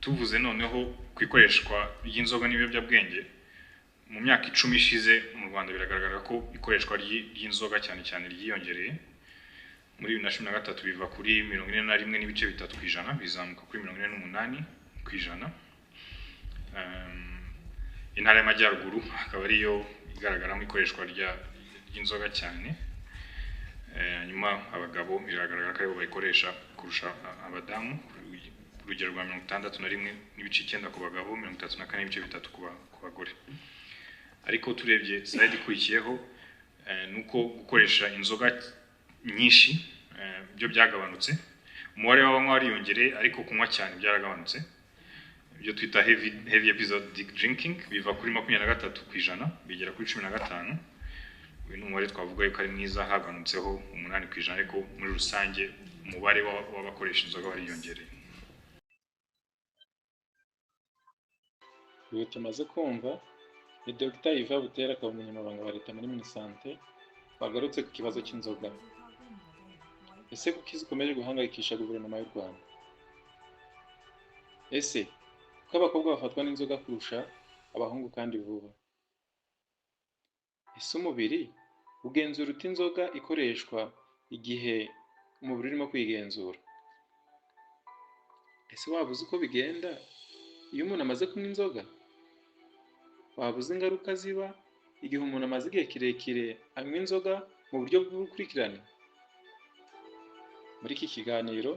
Tuvuze noneho ku ikoreshwa ry'inzoga n'ibiyobyabwenge, mu myaka 10 ishize mu Rwanda biragaragara ko ikoreshwa ry'inzoga cyane cyane ryiyongereye. Muri 2013 biva kuri 41.3% bizamuka kuri 48%. Intara y'Amajyaruguru akaba ariyo igaragaramo ikoreshwa ry'inzoga cyane. Hanyuma abagabo biragaragara ko aribo bayikoresha kurusha abadamu, urugero rwa 61.9 ku bagabo, 34.3 ku bagore. Ariko turebye slide ikurikiyeho, nuko gukoresha inzoga nyinshi byo byagabanutse, umubare w'abanywa wariyongereye ariko kunywa cyane byaragabanutse. Ibyo twita heavy episodic drinking biva kuri 23% bigera kuri 15. Uyu ni umubare twavuga yuko ari mwiza, hagabanutseho 8%, ariko muri rusange umubare w'abakoresha inzoga wariyongereye. Uyu tumaze kumva ni Dr Yvan Butera, akaba umunyamabanga wa leta muri Minisante, wagarutse ku kibazo cy'inzoga. Ese kuki zikomeje guhangayikisha guverinoma y'u Rwanda? Ese kuko abakobwa bafatwa n'inzoga kurusha abahungu kandi vuba? Ese umubiri ugenzura ute inzoga ikoreshwa igihe umubiri urimo kwigenzura? Ese waba uzi uko bigenda iyo umuntu amaze kunywa inzoga? Waba uzi ingaruka ziba igihe umuntu amaze igihe kirekire anywa inzoga mu buryo bw'urukurikirane? Muri iki kiganiro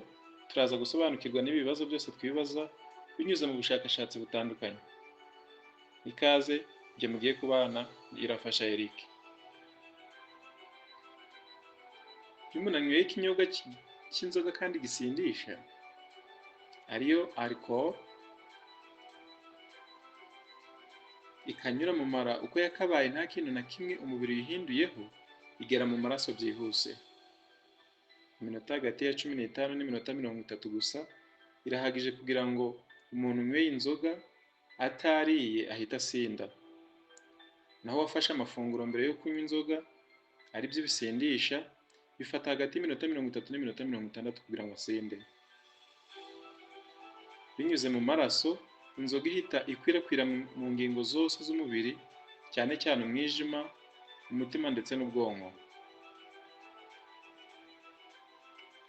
turaza gusobanukirwa n'ibi bibazo byose twibaza binyuze mu bushakashatsi butandukanye. Ikaze njye mugiye kubana Irafasha Eric. Iyo umuntu anyweye ikinyobwa cy'inzoga kandi gisindisha, ariyo alcohol, ikanyura mu mara uko yakabaye nta kintu na kimwe umubiri wihinduyeho, igera mu maraso byihuse. Iminota hagati ya 15 n'iminota 30 gusa irahagije kugira ngo umuntu unyweye inzoga atariye ahita asinda. Naho uwafashe amafunguro mbere yo kunywa inzoga, aribyo bisindisha, bifata hagati y'iminota 30 n'iminota 60 kugira ngo asinde. Binyuze mu maraso, inzoga ihita ikwirakwira mu ngingo zose z'umubiri, cyane cyane umwijima, umutima ndetse n'ubwonko.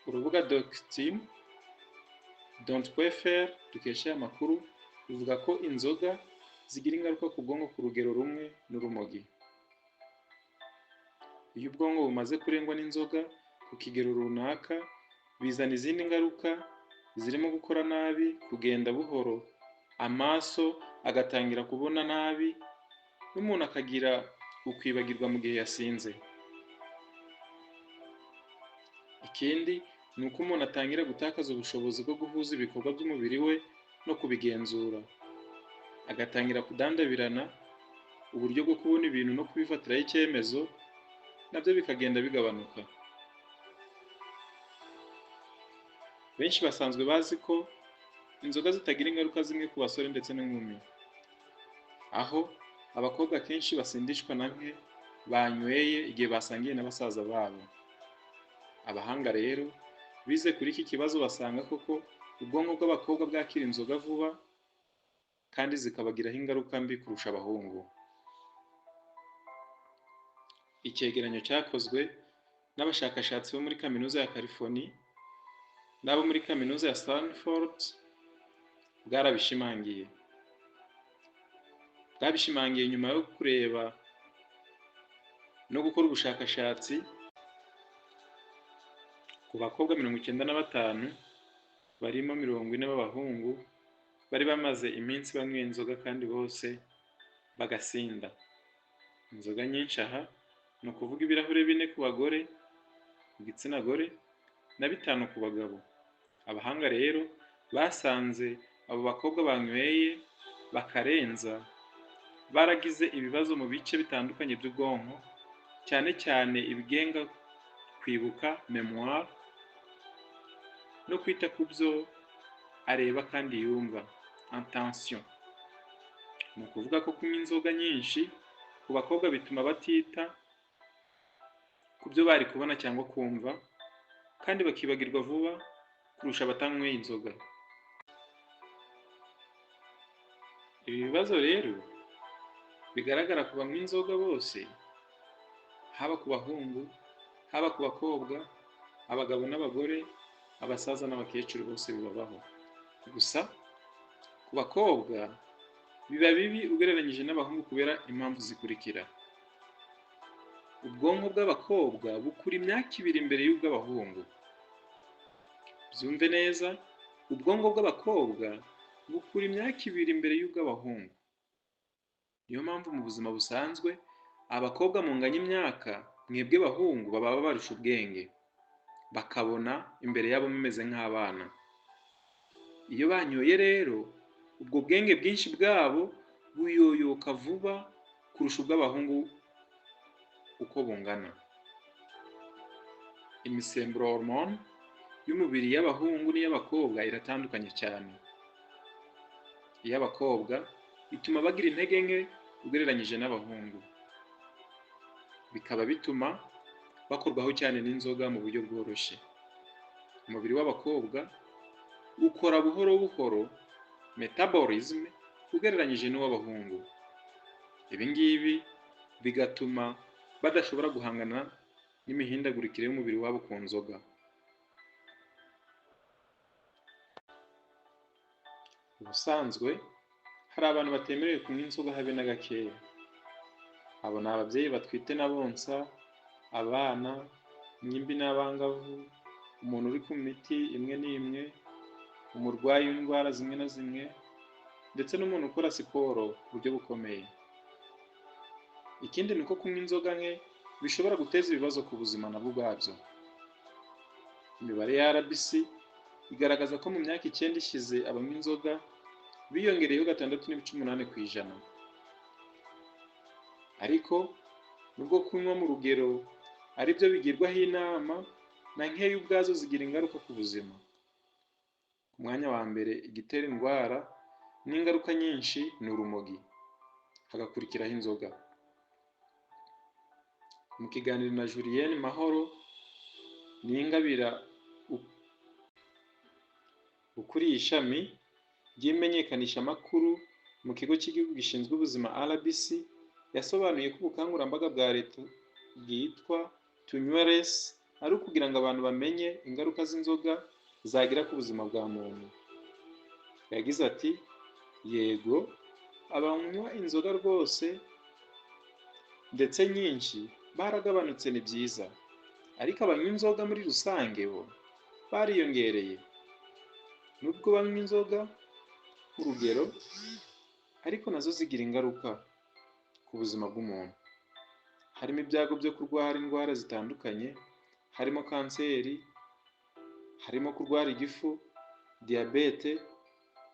Urubuga docteam.fr dukesha aya makuru ruvuga ko inzoga zigira ingaruka ku bwonko ku rugero rumwe n'urumogi. Iyo ubwonko bumaze kurengwa n'inzoga ku kigero runaka, bizana izindi ngaruka zirimo gukora nabi, kugenda buhoro, amaso agatangira kubona nabi, n'umuntu akagira ukwibagirwa mu gihe yasinze. Ikindi ni uko umuntu atangira gutakaza ubushobozi bwo guhuza ibikorwa by'umubiri we no kubigenzura, agatangira kudandabirana, uburyo bwo kubona ibintu no kubifatiraho icyemezo nabyo bikagenda bigabanuka. Benshi basanzwe bazi ko inzoga zitagira ingaruka zimwe ku basore ndetse n'inkumi, aho abakobwa kenshi basindishwa na nke banyweye igihe basangiye na basaza babo. Abahanga rero bize kuri iki kibazo basanga koko ubwonko bw'abakobwa bwakira inzoga vuba kandi zikabagiraho ingaruka mbi kurusha abahungu. Icyegeranyo cyakozwe n'abashakashatsi bo muri Kaminuza ya California n'abo muri Kaminuza ya Stanford bwarabishimangiye. Bwabishimangiye nyuma yo kureba no gukora ubushakashatsi ku bakobwa 95 barimo 40 b'abahungu bari bamaze iminsi banywa inzoga kandi bose bagasinda. Inzoga nyinshi aha ni ukuvuga ibirahure 4 ku bagore, igitsina gore, na 5 ku bagabo. Abahanga rero basanze abo bakobwa banyweye bakarenza baragize ibibazo mu bice bitandukanye by'ubwonko, cyane cyane ibigenga kwibuka mémoire no kwita ku byo areba kandi yumva attention. Ni ukuvuga ko kunywa inzoga nyinshi ku bakobwa bituma batita ku byo bari kubona cyangwa kumva, kandi bakibagirwa vuba kurusha abatanyweye inzoga. Ibi bibazo rero bigaragara ku banywa inzoga bose, haba ku bahungu, haba ku bakobwa, abagabo n'abagore, abasaza n'abakecuru bose bibabaho. Gusa ku bakobwa biba bibi ugereranyije n'abahungu kubera impamvu zikurikira. Ubwonko bw'abakobwa bukura imyaka 2 mbere y'ubw'abahungu. Byumve neza, ubwonko bw'abakobwa bukura imyaka 2 mbere y'ubw'abahungu. Niyo mpamvu mu buzima busanzwe abakobwa munganya imyaka, mwebwe bahungu baba babarusha ubwenge, bakabona imbere yabo mumeze nk'abana. Iyo banyoye rero, ubwo bwenge bwinshi bwabo buyoyoka vuba kurusha ubw'abahungu uko bungana. Imisemburo hormone y'umubiri y'abahungu n'iy'abakobwa iratandukanye cyane. Iy'abakobwa ituma bagira intege nke ugereranyije n'abahungu, bikaba bituma bakorwaho cyane n'inzoga mu buryo bworoshye. Umubiri w'abakobwa ukora buhoro buhoro metabolism ugereranyije n'uw'abahungu. Ibi ngibi bigatuma badashobora guhangana n'imihindagurikire y'umubiri wabo ku nzoga. Ubusanzwe hari abantu batemerewe kunywa inzoga habe na gakeya. Abo ni ababyeyi batwite n'abonsa, abana, ingimbi n'abangavu, umuntu uri ku miti imwe n'imwe, umurwayi w'indwara zimwe na zimwe, ndetse n'umuntu ukora siporo ku buryo bukomeye. Ikindi ni uko kunywa inzoga nke bishobora guteza ibibazo ku buzima nabwo ubwabyo. Imibare ya RBC igaragaza ko mu myaka 9 ishize abanywa inzoga biyongereyeho 6.8%. Ariko nubwo kunywa mu rugero ari byo bigirwaho inama, na nkeya ubwazo zigira ingaruka ku buzima. Ku mwanya wa mbere igitera indwara n'ingaruka nyinshi ni urumogi, hagakurikiraho inzoga. Mu kiganiro na Julienne Mahoro Niyingabira ukuriye ishami ry'imenyekanishamakuru mu kigo cy'igihugu gishinzwe ubuzima RBC, yasobanuye ko ubukangurambaga bwa leta bwitwa Tunywe Less ari ukugira ngo abantu bamenye ingaruka z'inzoga zagira ku buzima bwa muntu. Yagize ati: "Yego, abanywa inzoga rwose ndetse nyinshi baragabanutse, ni byiza, ariko abanywa inzoga muri rusange bo bariyongereye. Nubwo banywa inzoga ku rugero, ariko nazo zigira ingaruka ku buzima bw'umuntu, harimo ibyago byo kurwara indwara zitandukanye, harimo kanseri, harimo kurwara igifu, diyabete,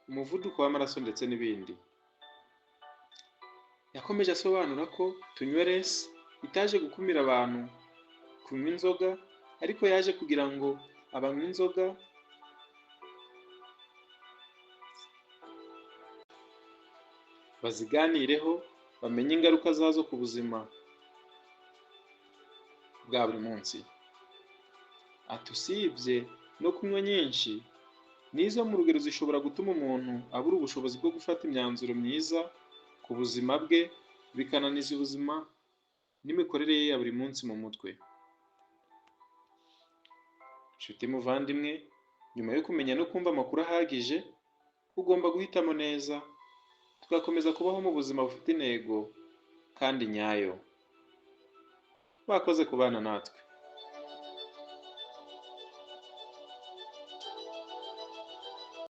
umuvuduko w'amaraso ndetse n'ibindi." Yakomeje asobanura ko Tunywe Less itaje gukumira abantu kunywa inzoga, ariko yaje kugira ngo abanywa inzoga baziganireho, bamenye ingaruka zazo ku buzima bwa buri munsi. Ati: "Usibye no kunywa nyinshi, n'izo mu rugero zishobora gutuma umuntu abura ubushobozi bwo gufata imyanzuro myiza ku buzima bwe, bikananiza ubuzima n'imikorere ye ya buri munsi mu mutwe." Nshuti muvandimwe, nyuma yo kumenya no kumva amakuru ahagije, ugomba guhitamo neza, tugakomeza kubaho mu buzima bufite intego kandi nyayo. Bakoze kubana natwe.